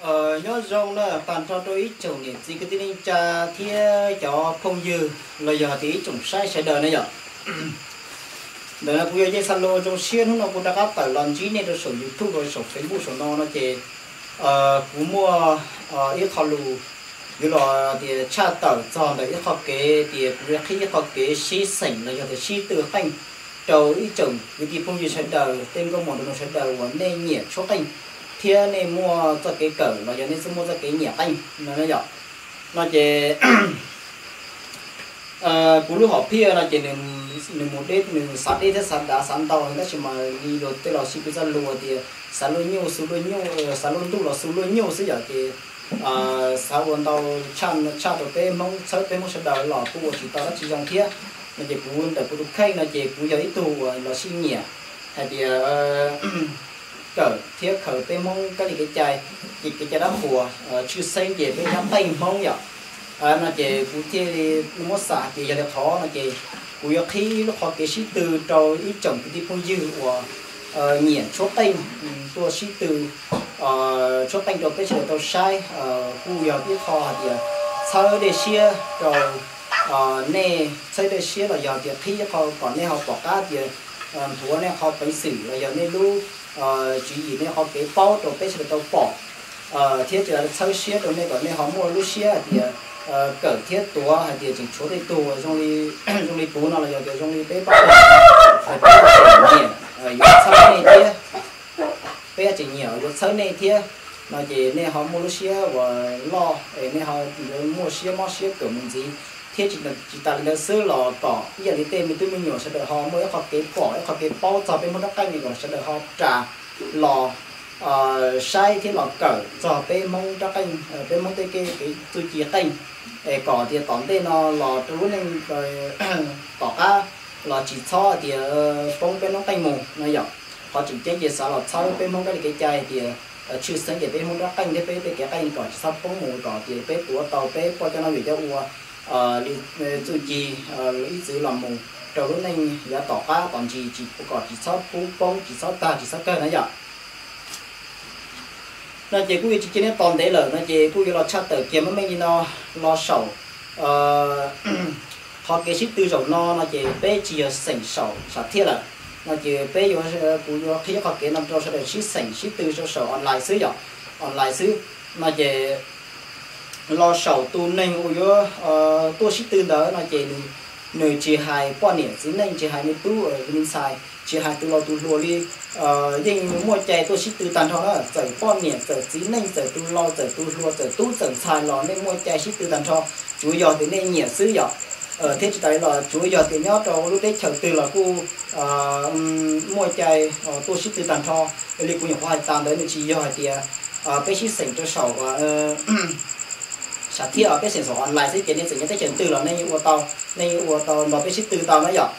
Nyob zoo na, tag nrho rau ib tsoom niam txiv kwv tij neej tsa thiab cov phooj ywg los yog tias ib tsoom saib sawv daws na yom. Ntawm no kuv yog Yeej Xa Lua, zoo siab hnub no kuv rov qab tawm los ntsib nej rau saum YouTube los saum Facebook saum no no ces kuv muaj ib qho lus yuav los tias tshaj tawm txog ntawm ib qho kev tias kuv yuav qhib ib qho kev sib xeem los yog tias sib tw qeej rau ib tsoom kwv tij phooj ywg sawv daws, tej nkauj muam nraug nus sawv daws uas nej nyiam tshuab qeej thiab nej muaj txoj kev kawm los yog nej muaj txoj kev nyiam qeej no yom. No ces kuv lub hom phiaj no ces nws mus deb, nws xav deb thiab xav dav xav ntau, tab sis mas li luag tej los sib pib txoj lus tias xav luaj nyuj xu luaj nyuj, xav luaj ntuj los xu luaj nyuj xwb yom. Ces xav ua ntau tshaj tshaj rau peb Hmoob, txhawb peb Hmoob sawv daws los kuj ua tsis tau dab tsi zoo thiab. No ces kuv ntawm kuv tus kheej no ces kuv yog ib tug uas los sib nyiam hais tias kawm thiab khaws peb Hmoob kab li kev cai, kev cai dab qhuas, tshwj xeeb ces peb nyob qeej Hmoob yom. No ces kuv thiaj li muab xav hais tias yog li qhov no ces kuv yuav qhib lub qhov kev sib tw rau ib tsoom kwv tij phooj ywg uas nyiam tshuab qeej tuaj sib tw tshuab qeej rau peb sawv daws tau saib, kuj yog ib qho hais tias txhawb dej siab rau nej, txhawb dej siab los yog tias qhib qho kom nej ho pom qab tias nthuav nej qhov peev xwm los yog nej lub tswv yim, nej qhov kev paub rau peb sawv daws tau pom thiab tsis tas txhawb siab rau nej kom nej ho muaj lub siab hais tias kawm thiab tuav hais tias tseem tshuav tej tug zoo li kuv no los yog tias zoo li peb pab, peb tseem nyiam yuav txhawb nej thiab, peb tseem nyiam yuav txhawb nej thiab. No ces nej ho muaj lub siab uas loj es nej ho yuav muaj siab mob siab kawm mus ntxiv thiab tsis tas li ntawd xwb los kom ib yam li tej me tub me nyuam sawv daws ho muaj ib qho kev pom ib qho kev paub txog peb Hmoob rab qeej kom sawv daws ho ras los saib thiab los kawm txog peb Hmoob rab qeej, peb Hmoob tej kev txuj ci qeej es kom tias tom ntej no los rau lub neej tom qab los tsis txhob tias poob peb noob qeej mus no yom. Qhov tseem ceeb ces xav los txhawb peb Hmoob kab li kev cai tias tshwj xeeb ces peb Hmoob rab qeej thiab peb tej kev qeej kom tsis txhob poob mus, kom tias peb tuav tau peb poj coj noj yawm coj ua li txuj ci ib txwm los mus rau lub neej yav tom qab tom ntsis tsis kom tsis txhob pub poob tsis txhob tag tsis txhob kawg na yom. No ces kuj yuav tsis cia nej tos ntev lawm no ces kuj yuav los tshaj tawm kiag meej meej li no los saum qhov kev sib tw zaum no no ces peb tsis yog xeem saum sam thiaj lawm. No ces peb yuav, kuv yuav qhib qhov kev no rau sawv daws sib xeem sib tw rau saum online xwb yom, online xwb. No ces los saum tus neeg uas yuav tuaj sib tw ntawd no ces nws tsis hais poj niam txiv neej, tsis hais me tub me ntxhais, tsis hais tus laus tus hluas li, yeej muaj cai tuaj sib tw tag nrho na, txawm poj niam txawm txiv neej txawm tus laus txawm tus hluas txawm tub txawm ntxhais los nej muaj cai sib tw tag nrho, tsuav yog tias nej nyiam xwb yom. Thiab tsis tas li los tsuav yog tias nyob rau lub teb chaws twg los kuj muaj cai tuaj sib tw tag nrho. Li kuv nyuam qhuav hais tas ntawd nws tsis yog hais tias peb sib xeem rau saum sam thiaj, peb xeem saum online xwb ces nej txawm nyob teb chaws twg los nej yeej ua tau, nej yeej ua tau nrog peb sib tw tau na yom.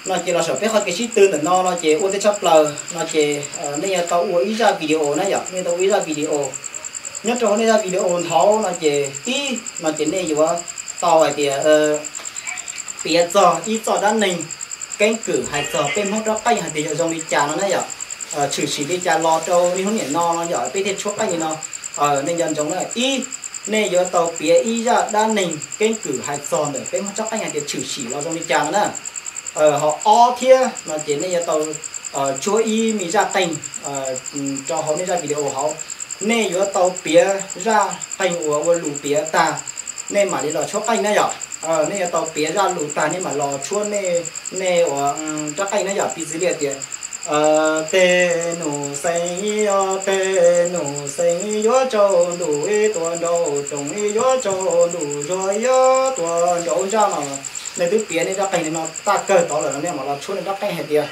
No ces los saum peb qhov kev sib tw ntawm no no ces ua ntej tshaj plaws no ces nej yuav tau ua ib zaj video na yom, nej yuav tau ua ib zaj video. Nyob rau hauv nej zaj video ntawd no ces ib no ces nej yuav tau hais tias piav txog ib txoj dab neeg keeb kwm hais txog peb Hmoob rab qeej hais tias yog zoo li cas no na yom, tshwm sim li cas los rau niaj hnub niam no no yom peb thiaj tshuab qeej li no. Nej nco ntsoov na, ib, nej yuav tau piav ib zaj dab neeg keeb kwm hais txog ntawm peb Hmoob rab qeej hais tias tshwm sim los zoo li cas no na. Ho ob thiab no ces nej yuav tau tshuab ib me zaj qeej rau hauv nej zaj video hauv. Nej yuav tau piav zaj qeej uas ua lus piav tag, nej mam li los tshuab qeej na yom. Nej yuav tau piav zaj lus tag nej mam los tshuab nej, nej ua rab qeej na yom. Piv txwv li tias, tej nus xeev, tej nus xeev yuav tsaus ntuj ib tuam nraum zoov, yuav tsaus ntuj zuag ib tuam nraum zaj no. Nej twb piav nej rab qeej li no tag kawg tod lawm no nej mam los tshuab nej rab qeej hais tias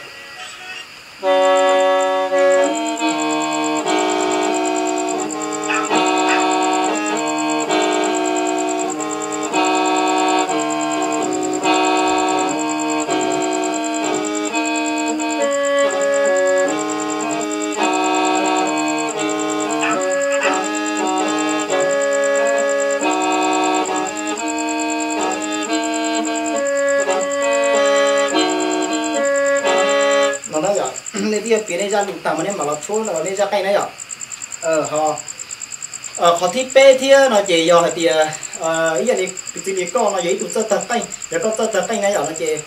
no na yom. Nej twb yog piav nej zaj lus tag mas nej mam los tshuab nej zaj qeej na yom. Ho Qhov thib peb thiab no ces yog hais tias ib yam li piv txwv li koj no yog ib tug txawj tawg qeej, yog koj txawj tawg qeej na yom no ces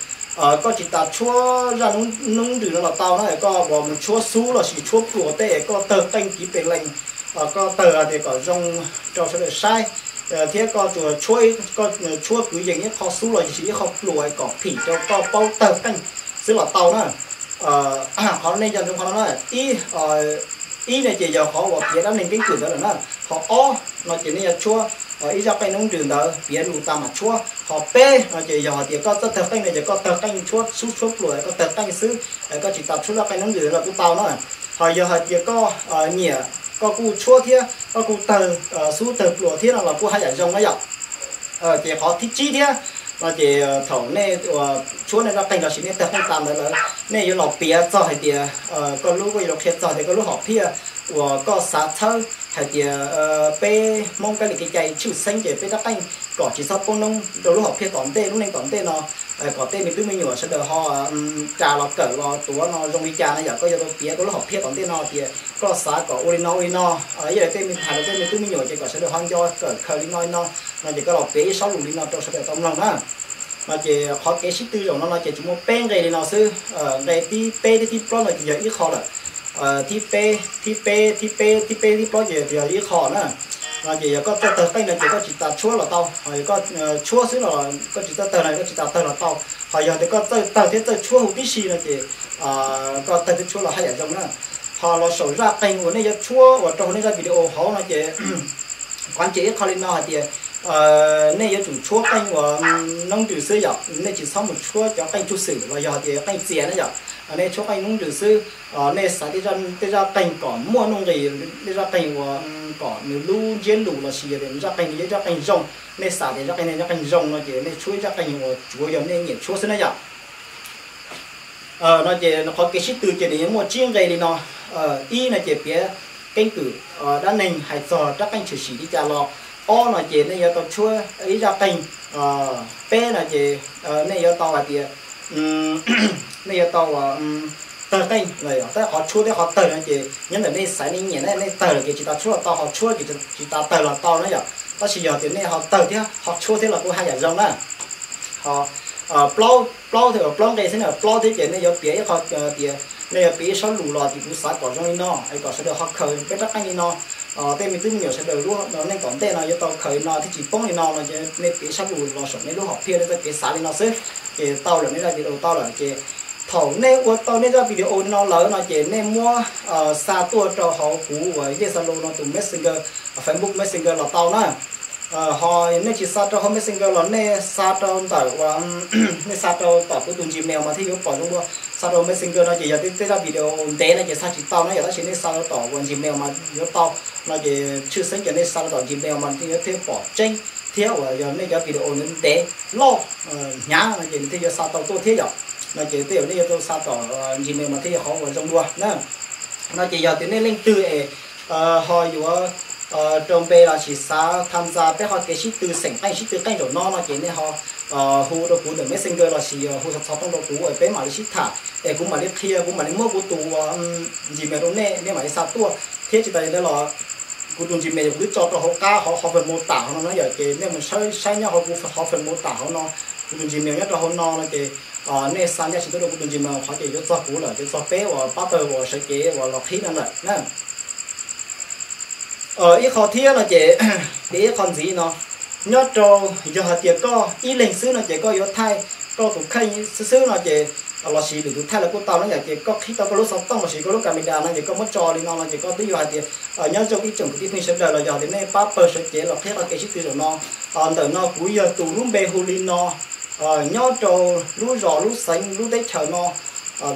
koj tsis tas tshuab zaj noob nrws no los tau na, koj mus tshuab xub los sis tshuab pluas tej koj tawg qeej kiv pes lees, koj tawg hais tias kom zoo rau sawv daws saib, thiab koj tsuas tshuab kwv yees ib qho xub los sis ib qho pluas kom phim rau koj paub tawg qeej xwb los tau na. Qhov nej nco ntsoov qhov no na, ib, ib no ces yog qhov uas piav dab neeg keeb kwm ntawd lawm na. Qhov ob no ces nej yuav tshuab ib zaj qeej noob nrws ntawd piav lus tas mam tshuab. Qhov peb no ces yog hais tias koj txawj tawg qeej no ces koj tawg qeej tshuab xub tshuab pluas koj tawg qeej xwb, koj tsis tas tshuab zaj qeej noob nrws los kuj tau na. Ho yog hais tias koj nyiam koj kuj tshuab thiab koj kuj tawg xub tawg pluas thiab no los kuj haj yam zoo na yom. Ces qhov thib tsib thiab no ces thaum nej ua tshuab nej zaj qeej los sis nej tawg qeej tas ntawd lawm, nej yuav los piav txog hais tias koj lub, koj yuav los qhia txog tias koj lub hom phiaj uas koj xav txhawb hais tias peb Hmoob kab li kev cai tshwj xeeb ces peb rab qeej kom tsis txhob poob noob rau lub hom phiaj tom ntej, lub neej tom ntej no, kom tej me tub me nyuam sawv daws ho ras los kawm los tuav no zoo li cas na yom. Koj yuav tau piav koj lub hom phiaj tom ntej no tias koj xav kom ua li no ua li no, ib yam li tej me hais rau tej me tub me nyuam ces kom sawv daws ho nco kawm khaws li no li no, no ces koj los piav ib saub lus li no rau sawv daws tau mloog na. No ces qhov kev sib tw zaum no no ces tsuas muaj peb nqe li no xwb. Nqe thib peb thiab thib plaub no ces yog ib qho lawm. Thib peb, thib peb, thib peb, thib peb, thib plaub ces yog ib qho na. No ces yog koj txawj tawg qeej no ces koj tsis tas tshuab los tau, ho yog koj tshuab xwb los koj tsis txawj tawg no koj tsis tas tawg los tau. Ho yog tias koj txawj tawg thiab txawj tshuab huv tib si no ces koj tawg thiab tshuab los haj yam zoo na. Ho los saum zaj qeej uas nej yuav tshuab uas rau hauv nej zaj video hauv no ces qhov ntseeg ib qho li no hais tias nej yuav tsum tshuab qeej uas noob nrws xwb yom, nej tsis txhob mus tshuab cov qeej tsug xwm los yog hais tias qeej txias na yom. Nej tshuab qeej noob nrws xwb. Nej xaiv tej zaj qeej kom muaj nuj nqis, tej zaj qeej uas kom nws lub ntsiab lus los sis yog tias zaj qeej nws yog zaj qeej zoo, nej xav tias zaj qeej no zaj qeej zoo no ces nej tshuab ib zaj qeej uas tsuav yog nej nyiam tshuab xwb na yom. No ces qhov kev sib tw ces nws yuav muaj tsib nqe li no. Ib no ces piav keeb kwm dab neeg hais txog rab qeej tshwm sim li cas los. Ob no ces nej yuav tau tshuab ib zaj qeej. Peb no ces nej yuav tau hais tias nej yuav tau tawg qeej, tab qhov tshuab thiab qhov tawg no ces nyob ntawm nej xaiv nej nyiam na, nej tawg lawm ces tsis tas tshuab los tau, ho tshuab ces tsis tas tawg los tau na yom. Tab sis yog tias nej ho tawg thiab ho tshuab thiab los kuj haj yam zoo na. Ho plaub, plaub thiab, plaub nqe xwb na, plaub thiab ces nej yuav piav ib qho tias nej yuav piav ib saub lus los tias kuv xav kom zoo li no es kom sawv daws ho khaws peb rab qeej li no, tej me tub me nyuam sawv daws lub neej tom ntej no yuav tau khaws li no thiab tsis poob li no no ces nej piav ib saub lus los saum nej lub hom phiaj nej txoj kev xav li no xwb, ces tau lawm, nej zaj video tau lawm ces thaum nej ua tau nej zaj video li no lawm no ces nej muab xa tuaj rau hauv kuv uas Yej Xa Lus no tus Messenger, Facebook Messenger los tau na. Ho nej tsis xa rau hauv Messenger los nej xa rau ntawm uas nej xa rau tom kuv tus Gmail mas thiaj yuav pom zoo dua. Xa rau Messenger no ces yog tej zaj video ntev no ces xa tsis tau na yom, tab sis nej xa rau tom uas Gmail mas yuav tau. No ces tshwj xeeb ces nej xa rau tom Gmail mas thiaj yuav thiaj pom tseeb thiab uas yog nej cov video ntev loj hnyav no ces nws thiaj yuav xa tau tuaj thiab yom. No ces tej zaum nej yuav tau xa tom Gmail mas thiaj yog qhov uas zoo dua na. No ces yog tias nej leej twg es ho yuav rau npe los sis xav tham ntxa peb qhov kev sib tw xeem qeej sib tw qeej zaum no no ces nej ho hu rau kuv ntawm Messenger los sis hu xov xov tooj rau kuv es peb mam li sib tham es kuv mam li qhia, kuv mam li muab kuv tus Gmail rau nej, nej mam li xa tuaj. Thiab tsis tas li ntawd los kuv tus Gmail kuv twb tso rau hauv qab hauv, hauv fem mos tas hauv no na yom, ces nej mus saib, saib nyob hauv kuv hauv fem mos tas hauv no, kuv tus Gmail nyob rau hauv no no ces nej xa ncaj tsis tuaj rau kuv tus Gmail qhov ces yuav txog kuv lawm, yuav txog peb uas pab pawg uas sawv cev uas los qhib no lawm na. Ib qho thiab no ces piav ib qho ntxiv no, nyob rau yog hais tias koj ib leeg xwb no ces koj yuav thaij koj tus kheej xwb xwb no ces los sis lwm tus thaij los kuj tau no yom, ces koj qhib tau koj lub xov tooj los sis koj lub camera no ces koj muab tso li no no ces koj twb yuav hais tias nyob zoo ib tsoom kwv tij phooj ywg sawv daws los yog tias nej pab pawg sawv cev los qhib qhov kev sib tw zaum no. Ntawm no kuv yog tus lub npe hu li no, nyob rau lub zos lub xeev lub teb chaws no,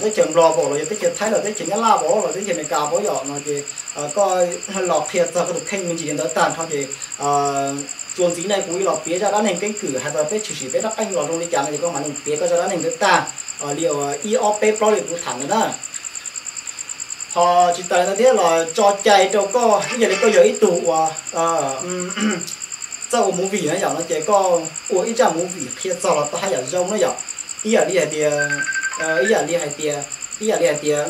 teb chaws Nplog pam los yog teb chaws Thaib los teb chaws Nyab Laj pam los teb chaws Amelikas pam yom no ces koj los qhia txog koj tus kheej me ntsis li ntawd tag nrho ces txuas ntxiv no kuv yuav los piav zaj dab neeg keeb kwm hais txog peb tshwm sim peb rab qeej los zoo li cas no ces koj mam li piav koj zaj dab neeg ntawd tag li ib ob peb plaub li kuv tham ntawd na. Ho tsis tas li ntawd thiab los tso cai rau koj ib yam li koj yog ib tug uas txawj ua movie na yom no ces koj ua ib zaj movie qhia txog los tau haj yam zoo na yom. Ib yam li hais tias, ib yam li hais tias, ib yam li hais tias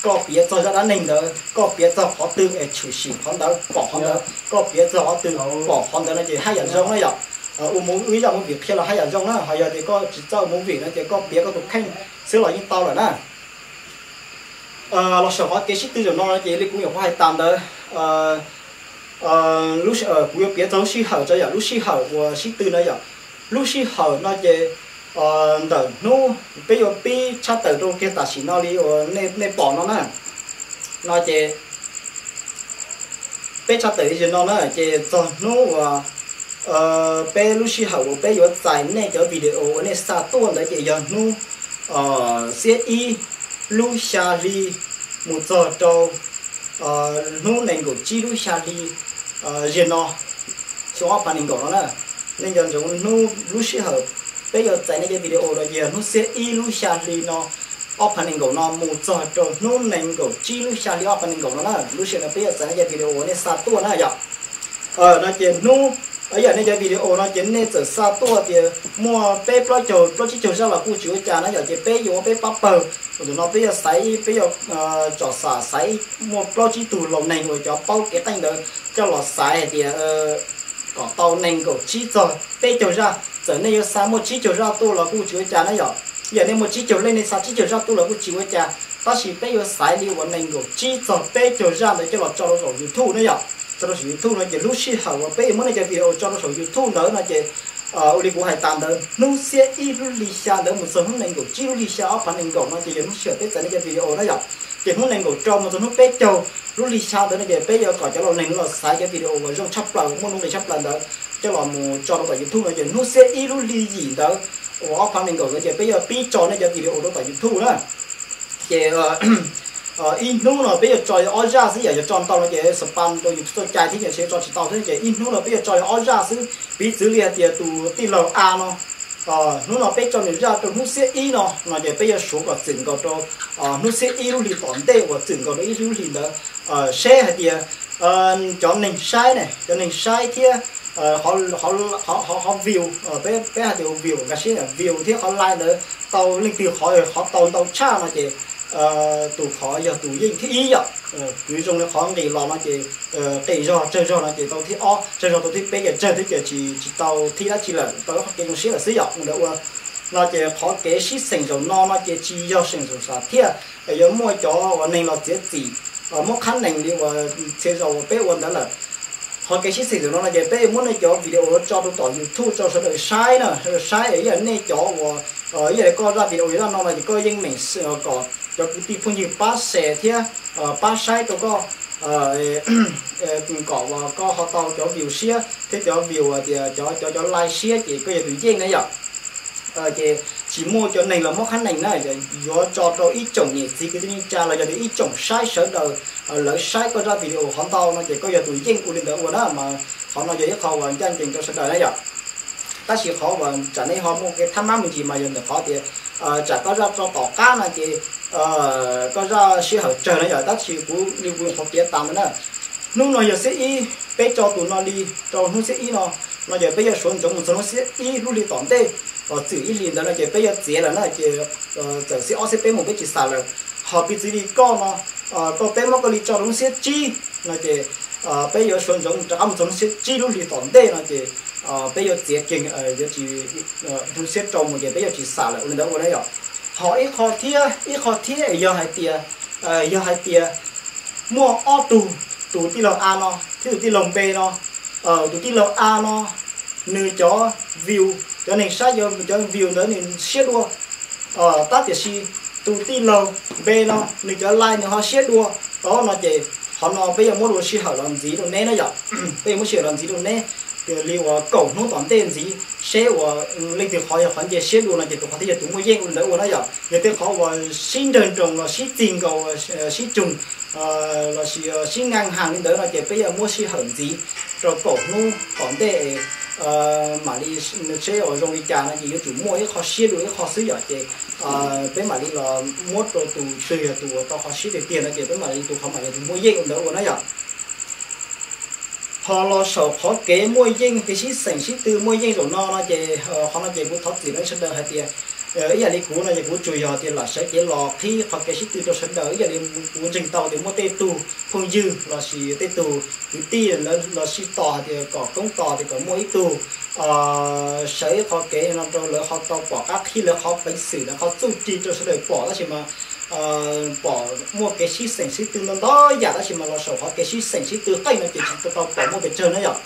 koj piav txog zaj dab neeg ntawd, koj piav txog qhov twg es tshwm sim qhov ntawd, pom qhov ntawd, koj piav txog qhov twg pom qhov ntawd no ces haj yam zoo na yom. Ua mus ib zaj movie qhia los haj yam zoo na, ho yog tias koj tsis txawj ua movie no ces koj piav koj tus kheej xwb los yeej tau lawm na. Los saum qhov kev sib tw zaum no no ces li kuv nyuam qhuav hais tas ntawd, kuv yuav piav txog lub sij hawm tso yom, lub sij hawm uas sib tw no yom. Lub sij hawm no ces ntawm hnub peb yuav pib tshaj tawm rau kiag tam sim no li uas nej pom no na, no ces peb tshaj tawm li no na ces txog hnub uas peb lub sij hawm uas peb yuav txais nej cov video uas nej xa tuaj ntawd ces yog hnub xiab ib lub xya hli mus txog rau hnub nees nkaum tsib lub xya hli ziag no, xyoo ob phav nees nkaum no na. Nej nco ntsoov hnub lub sij hawm peb yuav txais nej cov video no ces yog hnub xiab ib lub xya hli no, ob phav nees nkaum no mus txog rau hnub nees nkaum tsib lub xya hli ob phav nees nkaum no na. Lub sij hawm no peb yuav txais nej cov video uas nej xa tuaj na yom. No ces hnub, yam nej cov video no ces nej txawm xa tuaj tias muaj peb plaub caug plaub tsib caug zaj los kuj tsis ua cas na yom, ces peb yuav ua peb pab pawg. Ntawm no peb yuav xaiv, peb yuav tsom xam xaiv muaj plaub tsib tug laus neeg uas cov paub kev qeej ntawd coj los xaiv hais tias kom tau nees nkaum tsib txog peb caug zaj. Txawm nej yuav xa muaj tsib caug zaj tuaj los kuj tsis ua cas na yom. Yam nej muaj tsib caug leej nej xa tsib caug zaj tuaj los kuj tsis ua cas, tab sis peb yuav xaiv li uas nees nkaum tsib txog peb caug zaj ntawd coj los tso rau saum YouTube na yom. Tso rau saum YouTube no ces lub sij hawm uas peb yuav muab nej cov video tso rau saum YouTube ntawd no ces ua li kuv hais tas ntawd, hnub xiab ib lub hli xya ntawd mus txog hnub nees nkaum tsib lub hli xya ob phav nees nkaum no ces yog hnub sij hawm peb txais nej cov video na yom. Ces hnub nees nkaum rau mus txog hnub peb caug lub hli xya ntawd no ces peb yuav kom cov laus neeg los xaiv cov video uas zoo tshaj plaws, muaj nuj nqis tshaj plaws ntawd coj los mus tso rau tom YouTube no ces hnub xiab ib lub hli yim ntawd uas ob phav nees nkaum ntawd ces peb yuav pib tso nej cov video rau tom YouTube na. Ces ib hnub no peb yuav tso yog ob zaj xwb, yam yog tso ntau no ces spam rau YouTube txoj cai thiab ces tso tsis tau thiab, ces ib hnub no peb yuav tso yog ob zaj xwb. Piv txwv li hais tias tus tij laug A no, hnub no peb tso nws zaj rau hnub xiab ib no, no ces peb yuav suav kom txwm nkaus rau hnub xiab ib lub hli tom ntej uas txwm nkaus rau ib lub hli ntawd, seb hais tias cov neeg saib ne, cov neeg saib thiab qhov view, peb hais tias view nkag siab, view thiab qhov like ntawd tau leej twg qhov, qhov tau ntau tshaj no ces tus qhov yog tus yeej thib ib yom. Kuv zoo li qhov nqis los no ces qis zog tsawg zog no ces tau thib ob, tsawg zog tau thib peb, ces tsawg thiab ces tsis tau thib dab tsi lawm, tau ib qhov kev zoo siab lawm xwb yom. Ntawd ua no ces qhov kev sib xeem zaum no no ces tsis yog xeem zaum sam thiaj yuav muaj cov uas neeg los txiav txim muab qhab nees li uas txhia zaus uas peb ua ntawd lawm. Qhov kev sib xeem zaum no no ces peb yuav muab nej cov video tso rau tom YouTube rau sawv daws saib na, sawv daws saib es ib yam nej cov uas, ib yam li koj zaj video yuav zaj no no ces koj yeej meem kom cov kwv tij phooj ywg pab share thiab pab saib rau koj, kom uas koj ho tau cov view siab thiab cov view tias cov cov like siab ces koj yog tus yeej na yom. Ces tsis muaj cov neeg los muab qhab nees na, yuav tso rau ib tsoom niam txiv kwv tij neej tsa los yog tias ib tsoom saib sawv daws, lawv saib koj zaj video qhov ntau no ces koj yog tus yeej ua li ntawd ua na mas qhov no yog ib qho uas ncaj ncees rau sawv daws na yom. Tab sis qhov uas tsam nej ho muaj kev thab mab me ntsis mas yog ntawm qhov tias tsam koj zaj tso tom qab no ces koj zaj sij hawm tsawg na yom, tab sis kuv li kuv qhuav piav tas ntawd na. Hnub no yog xiab ib, peb tso tus no li rau hnub xiab ib no, no ces peb yuav suav ntsoov mus txog hnub xiab ib lub hli tom ntej, los txwm ib hlis ntawd no ces peb yuav txiav lawm na ces txawm xiab ob xiab peb mus peb tsis xam lawm. Ho piv txwv li koj no, koj peb muab koj li tso rau hnub xiab tsib no ces peb yuav suav ntsoov rov qab mus txog hnub xiab tsib lub hli tom ntej no ces peb yuav txiav kiag, yuav tsis, hnub xiab rau mus ces peb yuav tsis xam lawm ua li ntawd ua na yom. Ho ib qho thiab, ib qho thiab yog hais tias, yog hais tias muaj ob tug, tus tij laug A no thiab tus tij laug B no, tus tij laug A no nws cov view, cov neeg saib cov view ntawd nws siab dua, tab tiam sis tus tij laug B no nws cov like nws ho siab dua, no ces qhov no peb yuav muab dua sij hawm los ntxiv rau neb na yom. Peb yuav muab sij hawm los ntxiv rau neb li uas kaum hnub tom ntej ntxiv seb uas leej twg qhov yog qhov nce siab dua no ces tus qhov thiaj yog tus muaj yeej ua li ntawd ua na yom. Yog tej qhov uas sib nrawg nroos los sib txig nkaus, sib tug, lossis sib nqaa has li ntawd no ces peb yuav muab sij hawm ntxiv rau kaum hnub tom ntej mam li seb uas zoo li cas no ces yuav tsum muaj ib qho siab dua ib qho xwb yom. Ces peb mam li los muab rau tus twg yog tus uas tau qhov siab tiag tiag no ces peb mam li tus qhov mam yog tus muaj yeej ua ntawd ua na yom. Ho los saum qhov kev muaj yeej, kev sib xeem sib tw muaj yeej zaum no no ces qhov no ces kuv thov txim rau sawv daws hais tias Ib yam li kuv no ces kuv tsuas yog tias lam sawv cev los qhib qhov kev sib tw rau sawv daws. Ib yam li kuv ntseeg tau tias muaj tej tug phooj ywg lossis tej tug kwv tij lawv los sib tos hais tias kom koob tos tias kom muaj ib tug sawv ib qho kev no rau lawv ho tau pom qab qhib lawv qhov peev xwm lawv qhov txuj ci rau sawv daws pom, tab sis mas pom muaj kev sib xeem sib tw ntau ntau yam, tab sis mas los saum qhov kev sib xeem sib tw qeej no ces tsis tau pom muaj pes tsawg na yom.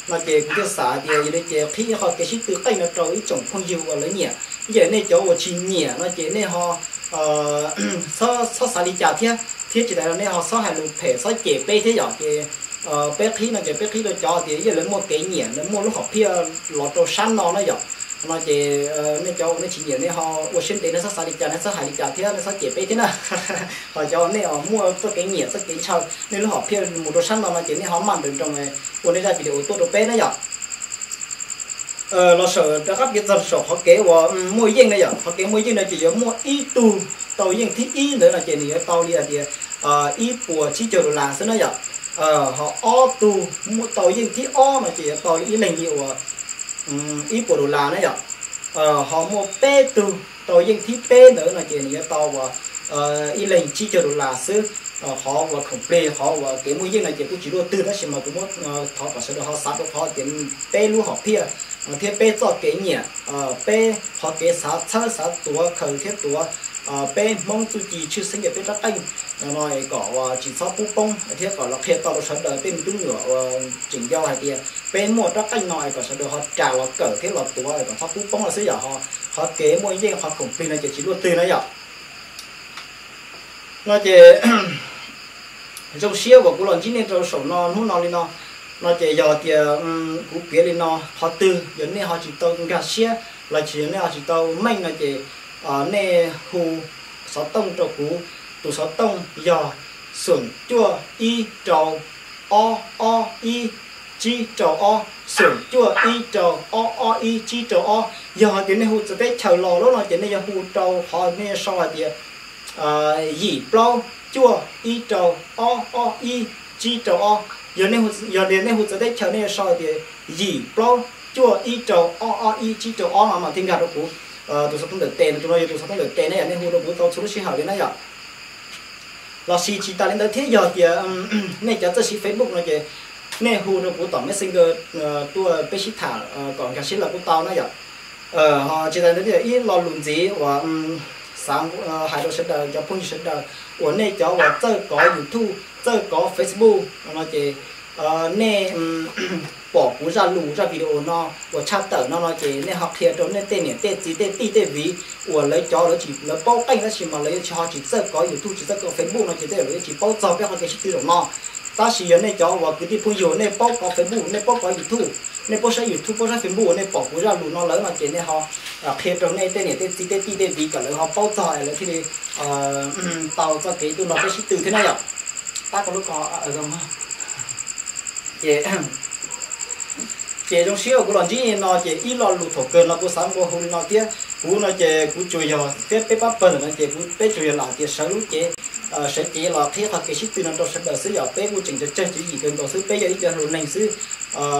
No ces kuv thiaj xav tias yog li ces qhib ib qho kev sib tw qeej no rau ib tsoom phooj ywg uas lawv nyiam. Ib yam li nej cov uas tsis nyiam no ces nej ho txhob xav li cas thiab, thiab tsis tas li nej ho txhob hais lus phem txhob cem peb thiab yom. Ces peb qhib no ces peb qhib rau cov tias ib yam li muaj kev nyiam lawv muaj lub hom phiaj los rau sab no na yom. No ces nej cov uas nej tsis nyiam nej ho ua siab ntev nej txhob xav li cas nej txhob hais li cas thiab nej txhob cem peb thiab na. Ho cov uas nej muaj txoj kev nyiam txoj kev ntshaw nej lub hom phiaj mus rau sab no no ces nej ho maj nroos nroos ua nej zaj video tuaj rau peb na yom. Los saum rov qab piav txog saum qhov kev uas muaj yeej na yom, qhov kev muaj yeej no ces yuav muaj ib tug tau yeej thib ib ntawd no ces nws yuav tau li hais tias ib puas tsib caug dollar xwb na yom. Ho ob tug tau yeej thib ob no ces yuav tau li ib leeg li uas ib puas dollar na yom. Ho muaj peb tug tau yeej thib peb ntawd no ces nws yuav tau uas ib leeg tsib caug dollar xwb. Qhov uas khoom plig qhov uas kev muaj yeej no ces kuj tsis luaj twg tab sis mas kuv muab thov kom sawv daws ho xav rau qhov tias peb lub hom phiaj thiab peb txoj kev nyiam, peb qhov kev xav txhawb xav tuav khaws thiab tuav peb Hmoob txuj ci tshwj xeeb cia peb rab qeej no es kom uas tsis txhob pub poob thiab kom los qhia tau rau sawv daws tej me tub me nyuam uas tseem yau hais tias peb muaj rab qeej no es kom sawv daws ho ras los kawm thiab los tuav es kom txhob pub poob no xwb yom. Ho qhov kev muaj yeej qhov khoom plig no ces tsis luaj twg na yom. No ces zoo siab uas kuv los ntsib nej rau saum no hnub no li no, no ces yog tias kuv piav li no qhov twg yog nej ho tsis tau nkag siab los sis yog nej ho tsis tau meej no ces nej hu xov tooj rau kuv. Tus xov tooj yog xoom cuaj ib rau ob ob ib tsib rau ob, xoom cuaj ib rau ob ob ib tsib rau ob. Yog hais tias nej hu txawv teb chaws los lawm no ces nej yuav hu rau qhov nej yuav sau hais tias yim plaub cuaj ib rau ob ob ib tsib rau ob. Yog tias nej hu txawv teb chaws nej yuav sau hais tias yim plaub cuaj ib rau ob ob ib tsib rau ob no mas thiaj nkag rau kuv tus xov tooj ntawm tes no, tus no yog tus xov tooj ntawm tes ne yom, nej hu rau kuv tau txhua lub sij hawm li na yom. Los sis tsis tas li ntawd thiab yog tias nej cov txawj siv Facebook no ces nej hu rau kuv tom Messenger tuaj peb sib tham kom nkag siab los kuj tau na yom. Ho tsis tas li ntawd thiab ib lo lus ntxiv uas xav hais rau sawv daws cov phooj ywg sawv daws uas nej cov uas txawj kov YouTube txawj kov Facebook no ces nej pom kuv zaj lus zaj video no uas tshaj tawm no no ces nej ho qhia rau nej tej niam tej txiv tej tij tej viv uas lawv cov lawv tsis lawv paub qeej tab sis mas lawv yuav tsis ho tsis txawj kov YouTube tsis txawj kov Facebook no ces tej lawv yuav tsis paub txog peb qhov kev sib tw zaum no. Tab sis yog nej cov uas kwv tij phooj ywg nej paub kov Facebook nej paub kov YouTube, nej paub saib YouTube paub saib Facebook uas nej pom kuv zaj lus no lawm no ces nej ho qhia rau nej tej niam tej txiv tej tij tej viv kom lawv ho paub txog es lawv thiaj li tau txoj kev tuaj nrog peb sib tw thiab na yom. Tab ko lub ko ces ces zoo siab uas kuv los ntsib no ces ib lo lus thaum kawg no kuv xav nqua hu li no thiab. Kuv no ces kuv tsuas yog thiab peb pab pawg lawm no ces kuv peb tsuas yog lam tias sawv lub cev sawv cev los qhib qhov kev sib tw no rau sawv daws xwb yom. Peb kuj tseem tsawg tsawg tswv yim kawg nkaus xwb, peb yog ib co hluas neeg xwb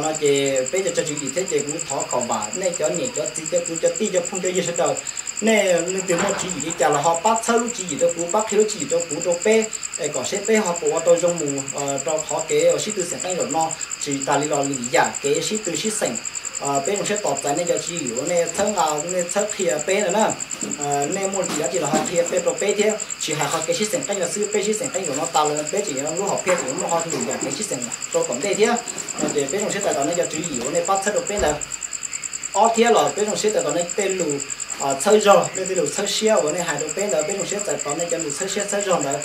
no ces peb tsawg tsawg tswv yim thiab ces kuv thov kom vam nej cov niam cov txiv cov kwv cov tij cov phooj cov ywg sawv daws, nej leej twg muaj tswv yim li cas los ho pab txhawb lub tswv yim rau kuv, pab qhia lub tswv yim rau kuv rau peb es kom seb peb ho puas ua tau zoo mus rau qhov kev sib tw xeem qeej zaum no. Tsis tas li los lwm yam kev sib tw sib xeem, peb zoo siab tos txais nej cov tswv yim uas nej txhawb nqa nej txhawb qhia peb ntawd na. Nej muaj dab tsi los ho qhia peb rau peb thiab, tsis hais qhov kev sib xeem qeej no xwb, peb sib xeem qeej zaum no tas lawm peb tseem yuav lub hom phiaj tseem yuav muaj ho lwm yam kev sib xeem rau tom ntej thiab. No ces peb zoo siab txais tos nej cov tswv yim uas nej pab txhawb rau peb ntawd. Ob thiab los peb zoo siab txais tos nej tej lus txhawb zog, nej tej lus txhawb siab uas nej hais rau peb ntawd, peb zoo siab txais tos nej cov lus txhawb siab txhawb zog ntawd.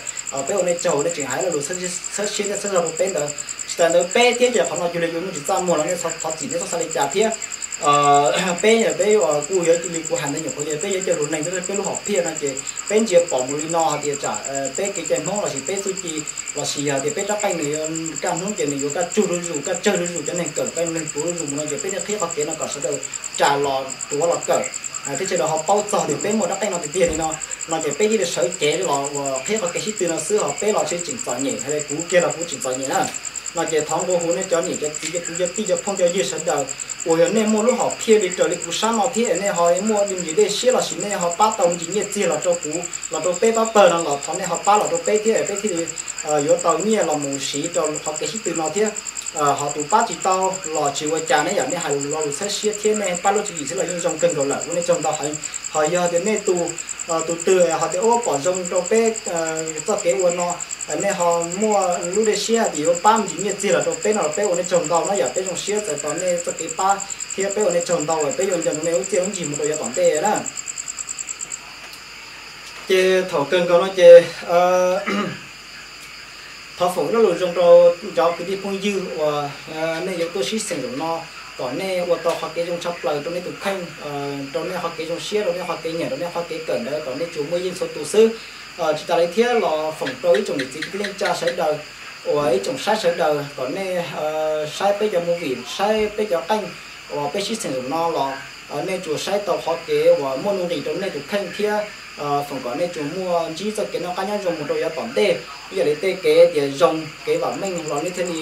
Peb ua nej tsaug nej tseem hais lo lus txhawb siab thiab txhawb zog rau peb ntawd. Tsis tas ntawd peb thiab ces qhov no cuag li yuav muaj tsis txaj muag los nej thov txim thiab txhob xav li cas thiab. Peb peb kuj yog li kuv hais ntawd nyuam qhuav yog peb yog cov lus neeg thiab peb lub hom phiaj no ces peb ntsia pom mus li no hais tias tsam peb kev cai Hmoob los sis peb txuj ci los sis yog tias peb rab qeej nws yuav kaj hnub ces nws yuav kaj tsug zuj zus kaj tsawg zuj zus, cov neeg kawm kaj neeg tuav zuj zus mus no ces peb thiaj qhib qhov kev no kom sawv daws ras los tuav los kawm thiab sawv daws ho paub txog tias peb muaj rab qeej no tiag tiag li no. No ces peb thiaj li sawv cev los uas qhib qhov kev sib tw no xwb, ho peb los tseem tseem txom nyem, hais li kuv kiag los kuv tseem txom nyem na. No ces thov nqua hu nej cov niam cov txiv, cov kwv cov tij, cov phooj cov ywg sawv daws uas yog nej muaj lub hom phiaj li raws li kuv sab no thiab nej ho muaj dej siab los sis nej ho pab tau me ntsis nyiaj txiag los rau kuv los rau peb pab pawg no los thov nej ho pab los rau peb thiab peb thiaj li yuav tau nyiaj los mus siv rau qhov kev sib tw no thiab. Ho tus pab tsis tau los tsis ua cas ne, yog nej hais lo lus txhawb siab thiab nej pab lub tswv yim xwb los yeej zoo kawg nkaus lawm, ua nej tsaug ntau. Ho yog tias nej tus tus twg ho tias ua pom zoo rau peb txoj kev ua no, nej ho muaj lub dej siab tias yuav pab me ntsis nyiaj txiag los rau peb no los peb ua nej tsaug ntau na, yog peb zoo siab txais tos nej txoj kev pab thiab peb ua nej tsaug ntau, peb yuav nco ntsoov nej lub txiaj lub ntsig mus rau yav tom ntej na. Ces thaum kawg nkaus no ces thov foom ib lo lus zoo rau cov kwv tij phooj ywg uas nej yuav tuaj sib xeem zaum no, kom nej ua tau qhov kev zoo tshaj plaws rau nej tus kheej, rau nej qhov kev zoo siab, rau nej qhov kev nyiam, rau nej qhov kev kawm ntawd kom nej tsuas muaj yeej txhua tus xwb. Tsis tas li thiab los foom rau ib tsoom niam txiv kwv tij neej tsa sawv daws uas ib tsoom saib sawv daws kom nej saib peb cov movie, saib peb cov qeej uas peb sib xeem zaum no los nej tsuas saib tau qhov kev uas muaj nuj nqis rau nej tus kheej thiab foom kom nej tsuas muaj ntsib txoj kev noj qab nyob zoo mus rau yav tom ntej. Ib yam li tej kev tias zoo kev vam meej los nej thiaj li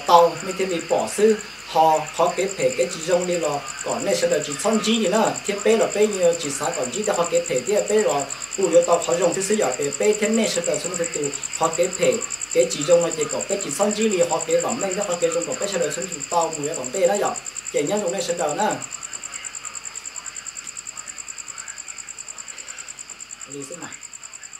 tau, nej thiaj li pom xwb. Ho qhov kev phem kev tsis zoo li los kom nej sawv daws tsis txhob ntsib li na, thiab peb los peb tsis xav kom ntsib tej qhov kev phem thiab peb los kuj yuav tau qhov zoo thiab xwb. Yog tias peb thiab nej sawv daws txhua leej txhua tus qhov kev phem kev tsis zoo no ces kom peb tsis txhob ntsib li, qhov kev vam meej thiab qhov kev zoo kom peb sawv daws txhua leej txhua tus tau mus yav tom ntej na yom. Ces nyob zoo nej sawv daws na.